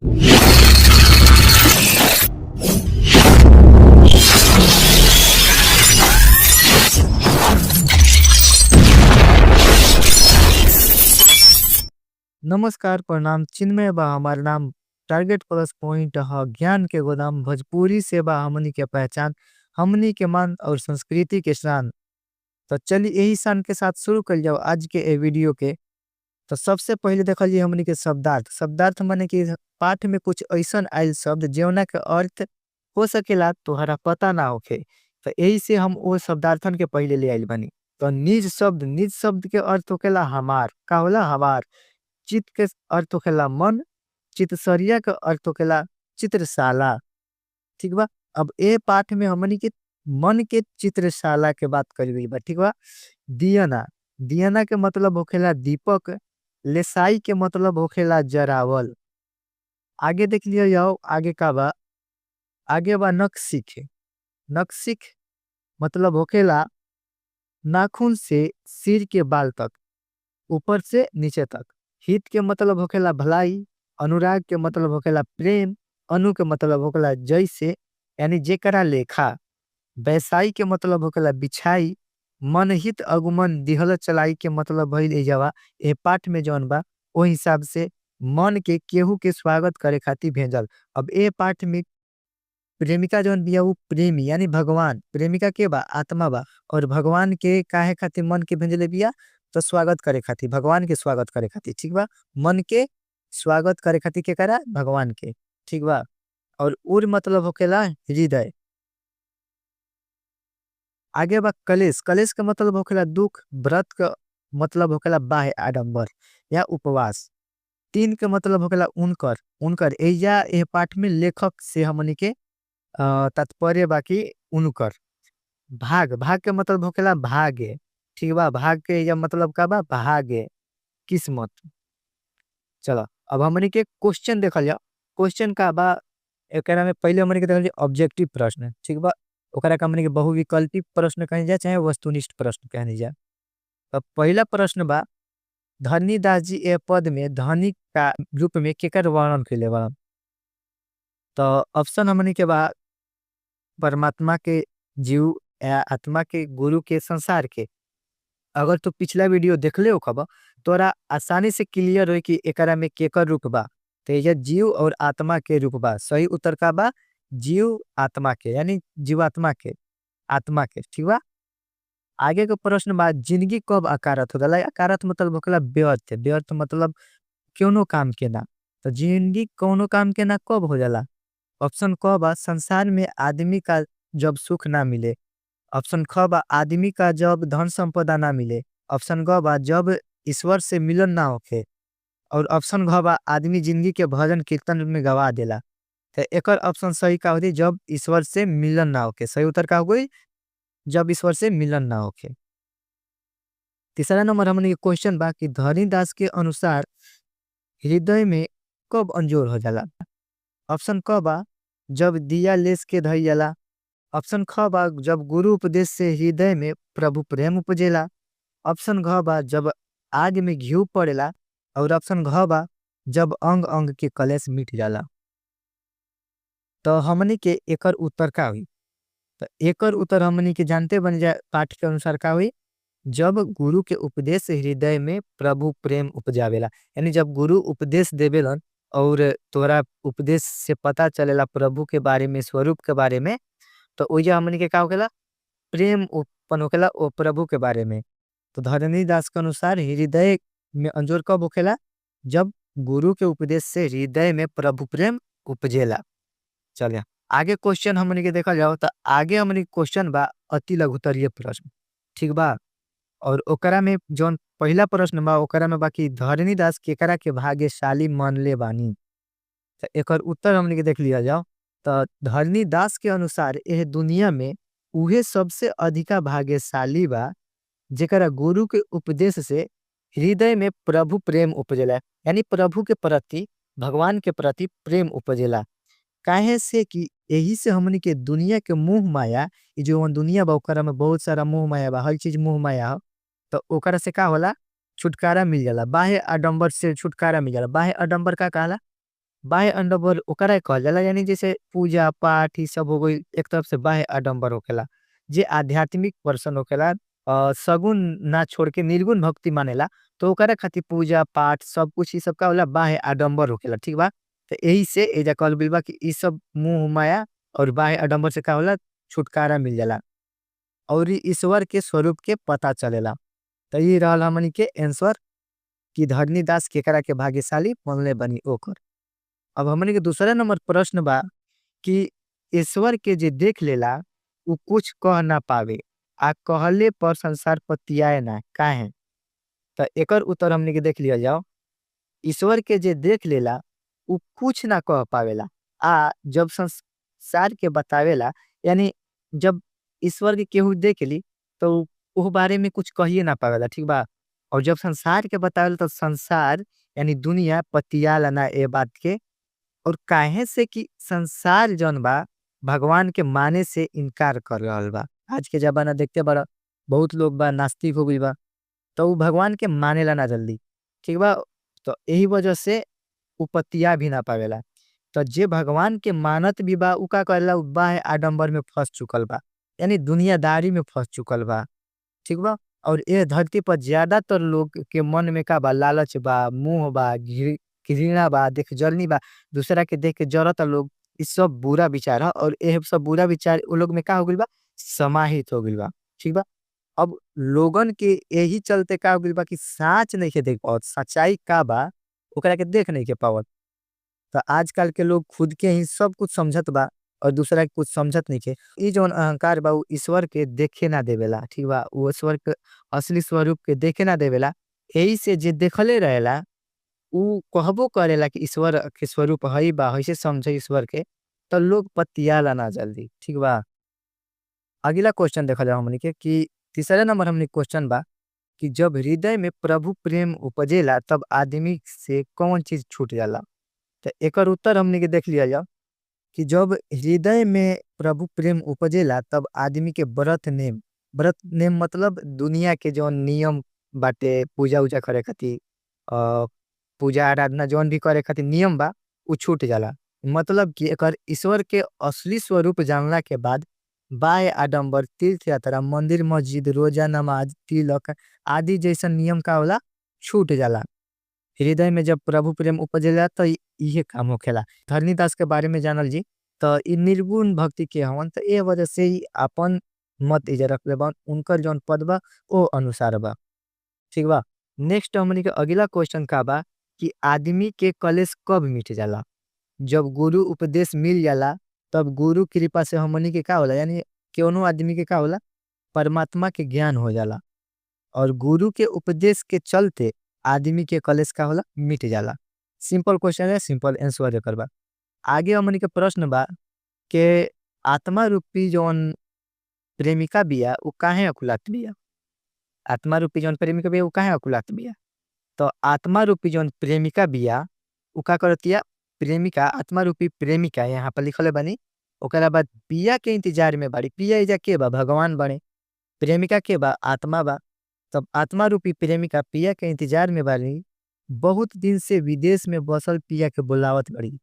नमस्कार प्रणाम चिन्मय बा हमार नाम टारगेट प्लस पॉइंट ह ज्ञान के गोदाम भोजपुरी सेवा हमनी के पहचान हमनी के मान और संस्कृति के शान। तो चलिए यही शान के साथ शुरू कर जाओ आज के ए वीडियो के। तो सबसे पहले देखल जी हमनी के शब्दार्थ। शब्दार्थ माने कि पाठ में कुछ ऐसा आयल शब्द जेवना के अर्थ हो सकेला तोहरा पता ना होखे, तो यही से हम वो शब्दार्थन के पहले ले आयल बनी। तो निज शब्द, निज शब्द के अर्थ होखेला हमार, का होला हमार। चित्त के अर्थ होखेला मन, चित्रसरिया के अर्थ होखेला चित्रशाला। ठीक बा। अब ए पाठ में हमनी के मन के चित्रशाला के बात करी गई बा। ठीक बा। दियना, दियना के मतलब होखेला दीपक, लेसाई के मतलब होखेला जरावल। आगे देख लिया जाओ आगे का बा। आगे बा नखशिख। नखशिख मतलब होखेला नाखून से सिर के बाल तक, ऊपर से नीचे तक। हित के मतलब होखेला भलाई, अनुराग के मतलब होखेला प्रेम, अनु के मतलब होखेला जैसे यानी जेकरा लेखा। बैसाई के मतलब होखेला बिछाई, मन हित अगुमन दिहल चलाई के मतलब भइल एजावा। ए पाठ में जौन बा ओ हिसाब से मन के केहू के स्वागत करे खातिर भेजल। अब ए पाठ में प्रेमिका जौन बिया उ प्रेमी यानी भगवान, प्रेमिका के बा आत्मा बा, और भगवान के काहे खातिर मन के भेजले बिया तो स्वागत करे खातिर, भगवान के स्वागत करे खातिर। ठीक बा। मन के स्वागत करे खातिर के करा भगवान के। ठीक बा। और उर मतलब होखेला हृदय। आगे बा कलेश। कलेश का मतलब होखेला दुख, व्रत का मतलब होखेला बाह्य आडंबर या उपवास। तीन के मतलब होखेला उनकर, उनकर एजा ए पाठ में लेखक से हमनी के तात्पर्य बाकी उनकर। भाग, भाग के मतलब होखेला भाग्य। ठीक बा। भाग के एजा मतलब का बा भाग्य, किस्मत। चलो अब हमनी के क्वेश्चन देखल जाओ। क्वेश्चन का बा एकरा में पहले हमनी के देखल जाओ ऑब्जेक्टिव प्रश्न। ठीक बा। ओकरा के हमनी के बहुविकल्पी प्रश्न कहल जाए चाहे वस्तुनिष्ठ प्रश्न कहल जाए। अब पहला प्रश्न बा धनीदास जी ए पद में धनी का रूप में केकर वर्णन कैले बा। तो ऑप्शन हमनी के बा परमात्मा के, जीव या आत्मा के, गुरु के, संसार के। अगर तू पिछला वीडियो देख ले होखब तोरा आसानी से क्लियर होई कि एकरा में केकर रूप बा। तो यह जीव और आत्मा के रूप बा। सही उत्तर का बा जीव आत्मा के यानी जीवात्मा के, आत्मा के। ठीक बा। आगे के प्रश्न बा जिंदगी कब अकारथ हो जाला। अकारथ मतलब होखेला व्यर्थ, व्यर्थ मतलब कोनो काम के ना। तो जिंदगी कोनो काम के ना कब हो जाला। ऑप्शन क बा संसार में आदमी का जब सुख ना मिले। ऑप्शन ख बा आदमी का जब धन संपदा ना मिले। ऑप्शन ग बा जब ईश्वर से मिलन ना होखे। और ऑप्शन घ बा आदमी जिंदगी के भजन कीर्तन में गवा देला। तो एकर ऑप्शन सही का होई जब ईश्वर से मिलन ना होखे। सही उत्तर का होई जब ईश्वर से मिलन ना होखे। तीसरा नंबर हमने के क्वेश्चन बा कि धनीदास के अनुसार हृदय में कब अंजोर हो जाला। ऑप्शन क बा जब दिया लेस के धई जाला। ऑप्शन ख बा जब गुरु उपदेश से हृदय में प्रभु प्रेम उपजेला। ऑप्शन घ बा जब आग में घी पड़ेला। और ऑप्शन घ बा जब अंग अंग के कलेश मिट जाला। तो हमनी के एकर उत्तर का हुई। तो एकर उत्तर हमनी के जानते बन जाए पाठ के अनुसार का हुई जब गुरु के उपदेश हृदय में प्रभु प्रेम उपजावेला। यानी जब गुरु उपदेश देवेलन और तोरा उपदेश से पता चलेला प्रभु के बारे में, स्वरूप के बारे में, तो ओइजा हमनी के का होखेला प्रेम उत्पन्न होखेला ओ प्रभु के बारे में। तो धरणीदास के अनुसार हृदय में अंजोर कब होखेला जब गुरु के उपदेश से हृदय में प्रभु प्रेम उपजेला। चलिए आगे क्वेश्चन हमनी के देखा जाओ। तो आगे हमनी क्वेश्चन बा अति लघुत्तरीय प्रश्न। ठीक बा। और ओकरा में जौन पहला प्रश्न बा ओकरा में बाकी धरणीदास केकरा के भाग्यशाली मानले बानी। तो एकर उत्तर हमनी के देख लिया जाओ। तो धरणीदास के अनुसार यह दुनिया में उहे सबसे अधिका भाग्यशाली बा जेकरा गुरु के उपदेश से हृदय में प्रभु प्रेम उपजेला। यानी प्रभु के प्रति, भगवान के प्रति प्रेम उपजेला। काहे से कि यही से हमनी के दुनिया के मोह माया, ये जो दुनिया बा ओकरा में बहुत सारा मोह माया बा, हर चीज मोह माया हो, तो ओकरा से का होला छुटकारा मिल जाला। बाह्य आडंबर से छुटकारा मिल जाला। बाह्य आडंबर का कहला बाह्य आडंबर ओकरा कहल जाला, यानी जैसे पूजा पाठ ये सब हो गई एक तरफ से बाह्य आडंबर होखेला। जे आध्यात्मिक पर्सन होखेला सगुन ना छोड़ के निर्गुण भक्ति मानेला तो ओकरा खातिर पूजा पाठ सब कुछ ये सब का होला बाह्य आडंबर होखेला। ठीक बा, तो यही से एजा कहल गइल बा कि ये सब मोह माया और बाह्य आडंबर से का होला छुटकारा मिल जाला और ईश्वर के स्वरूप के पता चलेला। तो ये रहल हमनी के आंसर कि धरनीदास केकरा के भाग्यशाली बनले बनी ओकर। अब हमनी के दूसरा नंबर प्रश्न बा कि ईश्वर के जे देख लेला उ कुछ कह ना पावे आ कहले पर संसार पतियाए ना, काहे? तो एकर उत्तर हमनी के देख लिया जाओ। ईश्वर के जे देख लेला उ कुछ ना कह पावेला आ जब संसार के बतावेला, यानी जब ईश्वर के केहू देख ली तो वो बारे में कुछ कहिए ना पावेला। ठीक बा, और जब संसार के बतावेला तो संसार यानी दुनिया पतियाला ना ए बात के। और काहे से कि संसार जौन बा भगवान के माने से इनकार कर रहा बा। आज के जमाना देखते बड़ा बहुत लोग बा नास्तिक हो गई बा, तो वो भगवान के मानेला ना जल्दी। ठीक बा, तो यही वजह से उ पतिया भी ना पावेला। तो जे भगवान के मानत भी बा उ का करेला, उ बाह्य आडंबर में फंस चुकल बा, यानी दुनियादारी में फंस चुकल बा। ठीक बा, और ये धरती पर ज्यादातर लोग के मन में का बा, लालच बा, मोह बा, घृणा बा, देख जलनी बा, दूसरा के देख के जरता लोग, इस सब बुरा विचार है। और ये सब बुरा विचार उ लोग में का हो गइल बा, समाहित हो गइल बा। ठीक बा, अब लोगन के यही चलते का हो गइल बा कि साच नहीं के देख पावत, सच्चाई का बा ओकरा के देख नहीं के पावत। तो आजकल के लोग खुद के ही सब कुछ समझत बा और दूसरा के कुछ समझत नहीं के। ई जौन अहंकार बा उ ईश्वर के देखे ना देवेला। ठीक बा, उ ईश्वर के असली स्वरूप के देखे ना देवेला। यही से जे देखले रहेला उ कहबो करेला कि ईश्वर के स्वरूप हई बा, ऐसे समझे ईश्वर के, तो लोग पतियाला ना जल्दी। ठीक बा, अगला क्वेश्चन देखा जाओ हमनी के कि तीसरा नंबर हमनी क्वेश्चन बा कि जब हृदय में प्रभु प्रेम उपजेला तब आदमी से कौन चीज छूट जाला। तो एकर उत्तर हमनी के देख लिया जाओ कि जब हृदय में प्रभु प्रेम उपजेला तब आदमी के व्रत नेम, व्रत नेम मतलब दुनिया के जो नियम बाटे पूजा उजा करे खातिर, पूजा आराधना जौन भी करे खातिर नियम बा उ छूट जाला। मतलब कि एकर ईश्वर के असली स्वरूप जानला के बाद बाह्य आडंबर, तीर्थ यात्रा, मंदिर मस्जिद, रोजा नमाज, तिलक आदि जैसा नियम का होला छूट जाला। हृदय में जब प्रभु प्रेम उपजेला तो यह काम होखेला। धरनीदास के बारे में जानल जी तो इ निर्गुण भक्ति के हवन, तो ये वजह से ही अपन मत इजा रखले बा, उनकर जौन पद बा ओ अनुसार बा। ठीक बा, नेक्स्ट हमनी के अगला क्वेश्चन का बा कि आदमी के कलेश कब मिट जाला। जब गुरु उपदेश मिल जाला तब गुरु कृपा से हमनी के का होला, यानी कोनो आदमी के का होला, परमात्मा के ज्ञान हो जाला और गुरु के उपदेश के चलते आदमी के कलेश का होला, मिट जाला। सिंपल क्वेश्चन है, सिंपल आंसर एकर बा। आगे हमनी के प्रश्न बा के आत्मा रूपी जौन प्रेमिका बिया उ काहे अकुलात बिया। आत्मा रूपी जौन प्रेमिका बिया उ काहे अकुलात बिया। तो आत्मा रूपी जौन प्रेमिका बिया उ का करतिया, प्रेमिका आत्मा रूपी प्रेमिका यहाँ पर लिखले बनी, ओकरा बाद पिया के इंतजार में बाड़ी। पिया एजा के बा, भगवान बने, प्रेमिका के बा, आत्मा बा। तब आत्मा रूपी प्रेमिका पिया के इंतजार में बाड़ी, बहुत दिन से विदेश में बसल पिया के बुलावत बाड़ी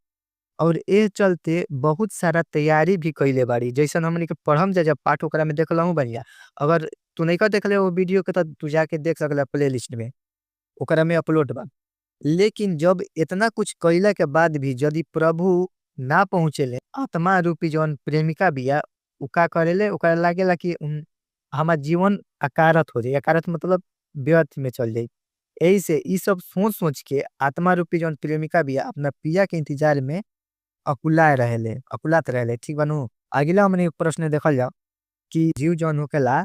और ए चलते बहुत सारा तैयारी भी कैले बाड़ी। जैसन हमनी के पढ़म जा जब पाठ ओकरा में देखलहु बढ़िया, अगर तू नहीं कर देखले वो वीडियो के तो तू जाके देख सकला प्ले लिस्ट में, ओकरा में अपलोड बा। लेकिन जब इतना कुछ कैला के बाद भी यदि प्रभु ना पहुँचेले, आत्मा रूपी जौन प्रेमिका बिया उ का करेले, ओकरा लागेला कि हमार जीवन अकारथ हो जाए, अकारथ मतलब व्यर्थ में चल जाए। यही से ये सब सोच सोच के आत्मा रूपी जौन प्रेमिका बिया अपना पिया के इंतजार में अकुलाए रहेले, अकुलात रहेले। ठीक बनू, अगला हमने प्रश्न देखल जाओ कि जीव जौन होकेला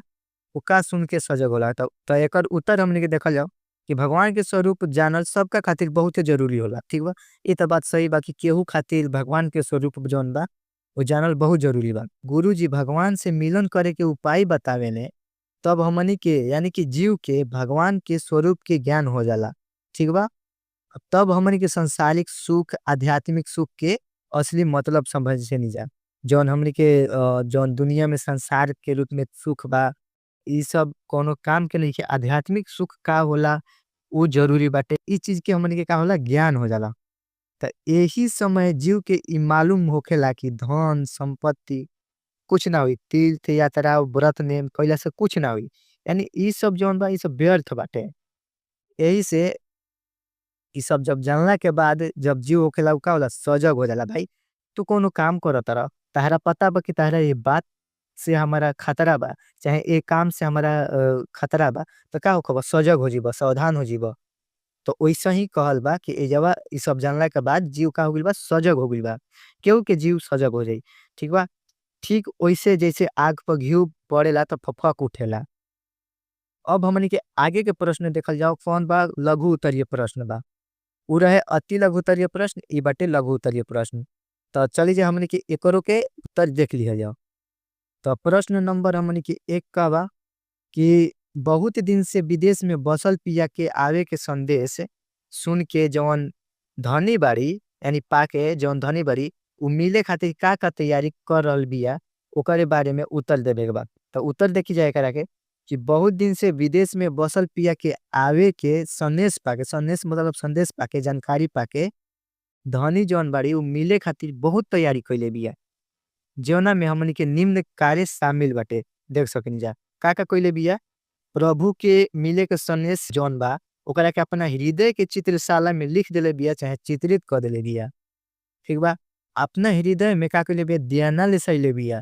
उ का सुन के सजग होला। तो एकर उत्तर हमने के देखल जाओ कि भगवान के स्वरूप जानल सबका खातिर बहुत जरूरी होला। ठीक बा, ये तो बात सही बा कि केहू खातिर भगवान के स्वरूप जौन बा वो जानल बहुत जरूरी बा। गुरु जी भगवान से मिलन करे के उपाय बतावेले तब हमनी के यानी कि जीव के भगवान के स्वरूप के ज्ञान हो जाला। ठीक बा, तब हमनी के संसारिक सुख आध्यात्मिक सुख के असली मतलब समझ से नहीं जा। जौन हमनी के जौन दुनिया में संसार के रूप में सुख बा ई सब कोनो काम के नहीं, आध्यात्मिक सुख का होला वो जरूरी बाटे। इस चीज के हमनी के का होला, ज्ञान हो जाला। तो यही समय जीव के ई मालूम होखेला कि धन संपत्ति कुछ ना हुई, तीर्थ यात्रा व्रत नेम कैला से कुछ ना हुई, यानी ये सब जौन बा ये सब व्यर्थ बाटे। यही से ये सब जब जानला के बाद जब जीव होखेला का होला सजग हो जाला। भाई तू कोनो काम करत रह, तहरा पता बा कि तहरा ये बात से हमारा खतरा बा, चाहे ये काम से हमारा खतरा बा, तो का होखबा सजग हो जीबा, सावधान हो जीबा। तो वैसा ही कहल बा कि एजवा ये सब जानला के बाद जीव का हो गइल बा सजग हो गइल बा, केहू के जीव सजग हो जाई। ठीक बा, ठीक वैसे जैसे आग पर घी पड़ेला तो फफक उठेला। अब हमनी के आगे के प्रश्न देखल जाओ, कौन बा लघु उत्तरीय प्रश्न बा, उ रहे अति लघु उत्तरीय प्रश्न, ई बाटे लघु उत्तरीय प्रश्न। तो चली जाए हमनी के एकरो के उत्तर देख लिया जाओ। तो प्रश्न नंबर हमनी के 1 का बा कि बहुत दिन से विदेश में बसल पिया के आवे के संदेश सुन के जौन धनी बारी यानी पाके जौन धनी बारी उ मिले खातिर का का तैयारी कर रहल बिया ओकरे बारे में उत्तर देवे के बा। तो उत्तर देखी जाए एकरा के कि बहुत दिन से विदेश में बसल पिया के आवे के संदेश पाके, संदेश मतलब संदेश पाके, जानकारी पाके धनी जौन बारी उ मिले खातिर बहुत तैयारी कैले बिया, जौना में हमनी के निम्न कार्य शामिल बाटे। देख सकिन जा का का कैले बिया, प्रभु के मिले के संदेश जौन बा ओकरा के अपना हृदय के चित्रशाला में लिख देले बिया, चाहे चित्रित कर देले बिया। ठीक बा, अपना हृदय में का कैले बिया ध्यान ले सैले बिया।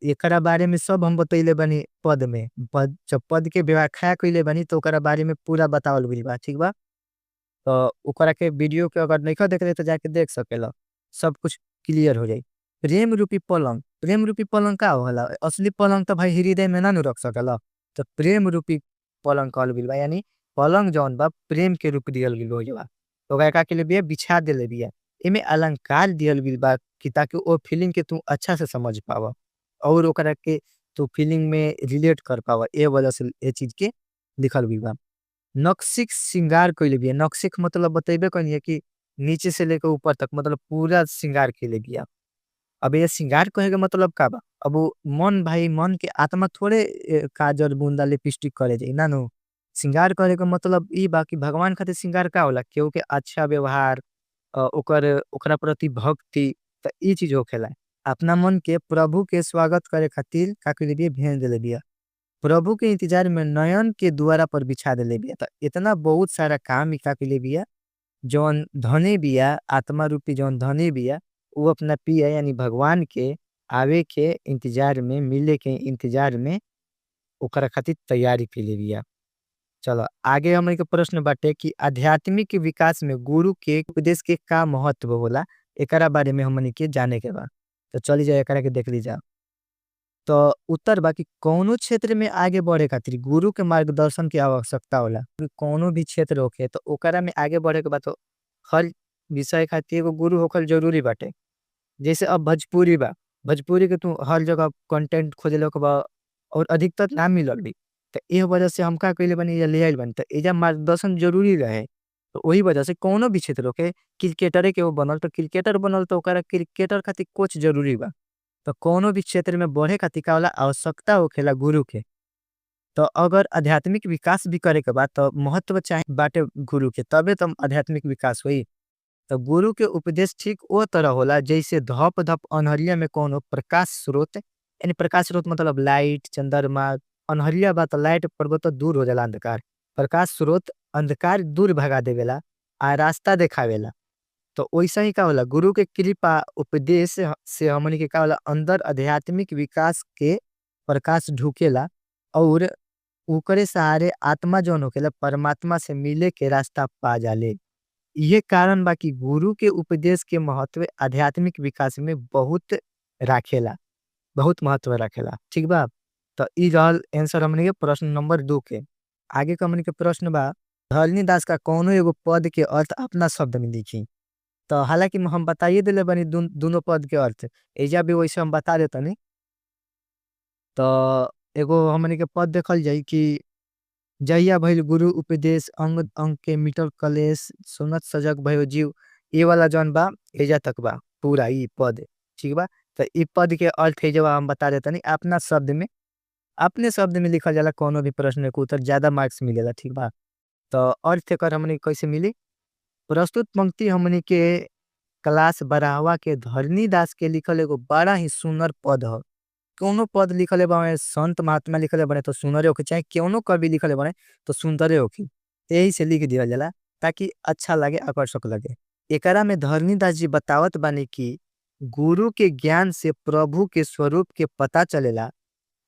एकरा बारे में सब हम बतैले बनी पद में, पद जब पद के व्याख्या कैले बनी तो ओकरा बारे में पूरा बतावल गइल बा। ठीक बा, तो ओकरा के वीडियो के अगर नहीं देखले तो जाके देख सकेला, सब कुछ क्लियर हो जाई। प्रेम रूपी पलंग, प्रेम रूपी पलंग का होला, असली पलंग तो भाई हृदय में ना नु रख सकेला, तो प्रेम रूपी पलंग कहल गइल बा, यानी पलंग जौन बा प्रेम के रूप दियल गइल हो बा। तो ओकरा का के बिया बिछा देले बिया, एमे अलंकार दियल गइल बा कि ताकि ओ फीलिंग के तू अच्छा से समझ पावा और ओकरा के तू फीलिंग में रिलेट कर पावा, ए वजह से ए चीज के लिखल गइल बा। नक्सिक श्रृंगार कइले बिया, नक्सिक मतलब बतैबे कनी कि नीचे से लेकर ऊपर तक मतलब पूरा श्रृंगार कइले बिया। अब ये श्रृंगार कहे के मतलब का बा, अब वो मन भाई मन के आत्मा थोड़े काजल बूंदा लिपस्टिक करे जाई ना नो। श्रृंगार करे के मतलब ई बा कि भगवान खातिर श्रृंगार का होला, केहू के अच्छा व्यवहार, ओकर ओकरा प्रति भक्ति, तो ई चीज होखेला। अपना मन के प्रभु के स्वागत करे खातिर का कइले बिया भेज देले बिया, प्रभु के इंतजार में नयन के द्वारा पर बिछा देले बिया। तो इतना बहुत सारा काम का कइले बिया, जौन धनी बिया आत्मा रूपी जौन धनी बिया वो अपना पिया यानी भगवान के आवे के इंतजार में, मिले के इंतजार में ओकरा खातिर तैयारी कइले बिया। चलो आगे हमनी के प्रश्न बाटे कि आध्यात्मिक विकास में गुरु के उपदेश के का महत्व होला, एकरा बारे में हमनी के जाने के बा। तो चली जाए एकरा के देख ली जा। तो उत्तर बा कि कोनो क्षेत्र में आगे बढ़े खातिर गुरु के मार्गदर्शन की आवश्यकता होला। कोनो भी क्षेत्र होखे तो ओकरा में आगे बढ़े के बाद तो हर विषय खातिर एगो गुरु होखल जरूरी बाटे। जैसे अब भोजपुरी बा, भोजपुरी के तू हर जगह कंटेंट खोजले के बा और अधिकतर ना मिलल भी, तो एह वजह से हम का कइले बानी या ले आइल बानी, तो एजा मार्गदर्शन जरूरी रहे। तो वही वजह से कोनो भी क्षेत्र होखे, क्रिकेटरे के बनल तो क्रिकेटर बनल तो ओकरा क्रिकेटर खातिर कोच जरूरी बा। तो कोनो भी क्षेत्र में बढ़े खातिर का होला आवश्यकता होखेला गुरु के। तो अगर आध्यात्मिक विकास भी करे के बा तो महत्व चाहे बाटे गुरु के, तबे तो आध्यात्मिक विकास होई। तो गुरु के उपदेश ठीक ओ तरह होला जैसे धप धप अनहरिया में कोनो प्रकाश स्रोत, यानी प्रकाश स्रोत मतलब लाइट चंद्रमा, अनहरिया बा तो लाइट पर तो दूर हो जाला अंधकार, प्रकाश स्रोत अंधकार दूर भगा देवेला आ रास्ता देखावेला। तो वैसा ही का होला गुरु के कृपा उपदेश से हमनी के का होला अंदर आध्यात्मिक विकास के प्रकाश ढुकेला और ओकरे सहारे आत्मा जौन होखेला परमात्मा से मिले के रास्ता पा जाले। ये कारण बा कि गुरु के उपदेश के महत्व आध्यात्मिक विकास में बहुत राखेला, बहुत महत्व राखेला। ठीक बा, तो ई रहल आंसर हमनी के प्रश्न नंबर 2 के। आगे के हमनी के प्रश्न बा धरनी दास का कोनो एगो पद के अर्थ अपना शब्द में लिखी। तो हालांकि हम बताइए दिले बनी दोनों पद के अर्थ, एजा भी वैसे हम बता देतनी। तो एगो हमनी के पद देखल जाई कि जहिया भइल गुरु उपदेश अंग अंग के मिटल कलेश सुनत सजग भयो जीव, ये वाला जौन बा एजा तक बा पूरा ई पद। ठीक बा, तो ई पद के अर्थ एजा हम बता देतनी अपना शब्द में, अपने शब्द में लिखल जाला कोनो भी प्रश्न के उत्तर ज्यादा मार्क्स मिलेला। ठीक बा, तो अर्थ एकर हमनी कैसे मिली, प्रस्तुत पंक्ति हमनी के क्लास 12वां के धरनी दास के लिखल एगो बड़ा ही सुंदर पद है। कोनो पद लिखले बावे संत महात्मा लिखले बने तो सुंदरे होके, चाहे कोनो कवि लिखले बने तो सुंदरे होके, यही से लिख दिया जाला ताकि अच्छा लगे, आकर्षक लगे। एकरा में धरनी दास जी बतावत बानी कि गुरु के ज्ञान से प्रभु के स्वरूप के पता चलेला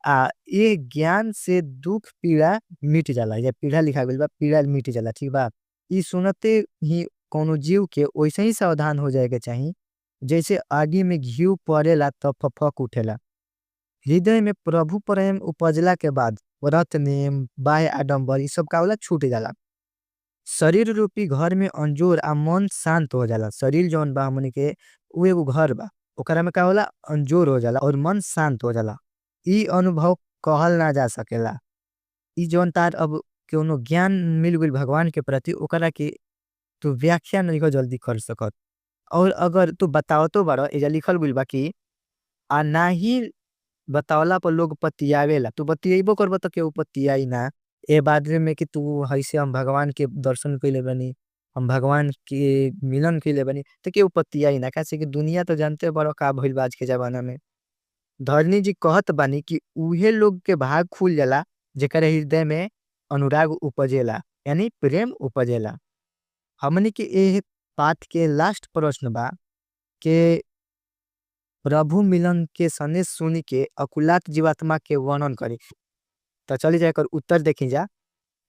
आ ये ज्ञान से दुख पीड़ा मिट जाला। या पीड़ा लिखा गइल बा, पीड़ा मिट जाला, ठीक बा। ई सुनते ही कोनो जीव के वैसे ही सावधान हो जाए के चाहिए जैसे आगी में घी पड़ेला तब फफक उठेला। हृदय में प्रभु प्रेम उपजला के बाद व्रत नेम बाह्य आडंबर ये सब का होला छूट जाला। शरीर रूपी घर में अंजोर आ मन शांत हो जाला। शरीर जौन बा हमनी के उ एगो घर बा, ओकरा में का होला अंजोर हो जाला और मन शांत हो जाला। ई अनुभव कहल ना जा सकेला। ई जौन तार अब कोनो ज्ञान मिल गइल भगवान के प्रति ओकरा के तू व्याख्या नहीं जल्दी कर सकत। और अगर तू बताओ तो बड़ा एजा लिखल गइल बा कि आ नाही बतावला पर लोग पतियावेला, तू बतियेबो करबो त केहू पतियाई ना। ए बाद में कि तू ऐसे हम भगवान के दर्शन कइले बनी, हम भगवान के मिलन कइले बनी, तो केहू पतियाई ना। काहे कि दुनिया तो जानते बड़ो का भइल बा आज के जमाना में। धरनी जी कहत बानी कि उहे लोग के भाग खुल जाला जेकर हृदय में अनुराग उपजेला, यानी प्रेम उपजेला। हमनी के एह पाठ के लास्ट प्रश्न बा के प्रभु मिलन के सनेश सुनी के अकुलात जीवात्मा के वर्णन करी। तो चली जाए कर उत्तर देखी जा।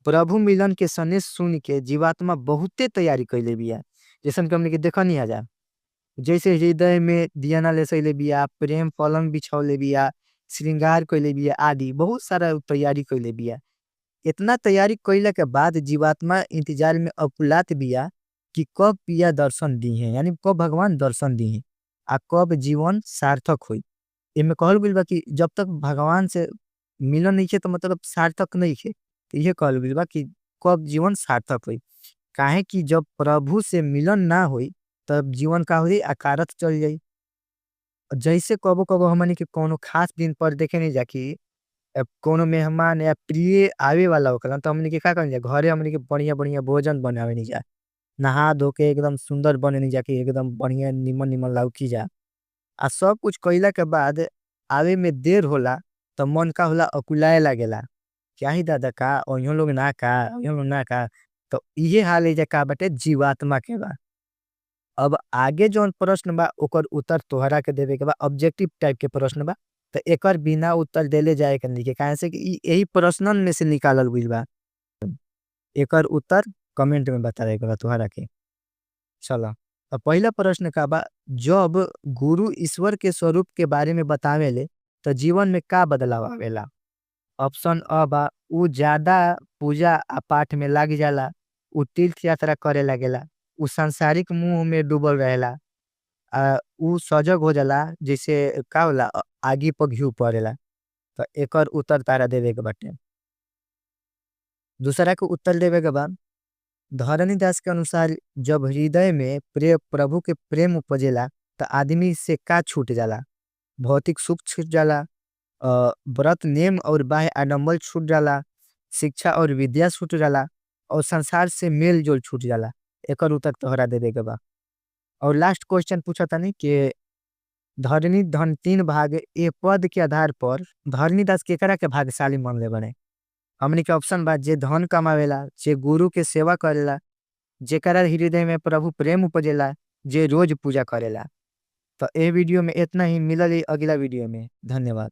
प्रभु मिलन के सनेश सुन के जीवात्मा बहुते तैयारी कैले बिया, जैसन कि हमनी के देखनी आ जा। जैसे हृदय में दिया ना लेसैले बिया, प्रेम पलंग बिछौले बिया, श्रृंगार कैले बिया आदि बहुत सारा तैयारी कैले बिया। इतना तैयारी कैला के बाद जीवात्मा इंतजार में अकुलात बिया कि कब पिया दर्शन दी है, यानी कब भगवान दर्शन दी है आ कब जीवन सार्थक हुई। इनमें कहल गइल बा कि जब तक भगवान से मिलन नहीं है तो मतलब सार्थक नहीं है। तो यह कहल गइल बा कि कब जीवन सार्थक हुई, काहे कि जब प्रभु से मिलन ना हुई तब जीवन का हुई अकारथ चल जाई। जैसे कबो कबो हमनी के कोनो खास दिन पर देखे नहीं जा कि कोनो मेहमान या प्रिय आवे वाला होखलन तो हमनी के का करनी जा, घरे हमनी के बढ़िया बढ़िया भोजन बनावे नहीं जा, नहा धो के एकदम सुंदर बने नहीं जा कि एकदम बढ़िया निमन निमन लौकी जा। आ सब कुछ कइला के बाद आवे में देर होला तो मन का होला अकुलाए लागेला, क्या ही दादा का ओहियो लोग ना का, ओहियो लोग ना का। तो ये हाल है का बटे जीवात्मा के बा। अब आगे जौन प्रश्न बा ओकर उत्तर तोहरा के देवे के बा, ऑब्जेक्टिव टाइप के प्रश्न बा, तो एकर बिना उत्तर देले जाए के नहीं, काहे से कि यही प्रश्नन में से निकालल गइल बा। एकर उत्तर कमेंट में बतावे के बा तोहरा के। चलो अब पहला प्रश्न का बा, जब गुरु ईश्वर के स्वरूप के बारे में बतावेले तो जीवन में का बदलाव आवेला। ऑप्शन अ बा उ ज्यादा पूजा आ पाठ में लाग जाला, उ तीर्थ यात्रा करे लागेला, उ सांसारिक मोह में डूबल रहेला, उ सजग हो जाला जैसे का होला आगी पर घी पड़ेला। तो एकर उत्तर तारा देवे के बाटे। दूसरा के उत्तर देवे के बाद धरनी दास के अनुसार जब हृदय में प्रभु के प्रेम उपजेला तो आदमी से का छूट जाला, भौतिक सुख छूट जाला, व्रत नेम और बाह्य आडंबर छूट जाला, शिक्षा और विद्या छूट जाला और संसार से मेल जोल छूट जाला। एकर उत्तर तोहरा देवे के बा। और लास्ट क्वेश्चन पूछा तानी कि धरनी धन तीन भाग ए पद के आधार पर धरनी दास केकरा के भाग्यशाली मानले बने। हमनी के ऑप्शन बा जे धन कमावेला, जे गुरु के सेवा करेला, जेकरा हृदय में प्रभु प्रेम उपजेला, जे रोज पूजा करेला। तो ए वीडियो में इतना ही, मिलल अगला वीडियो में। धन्यवाद।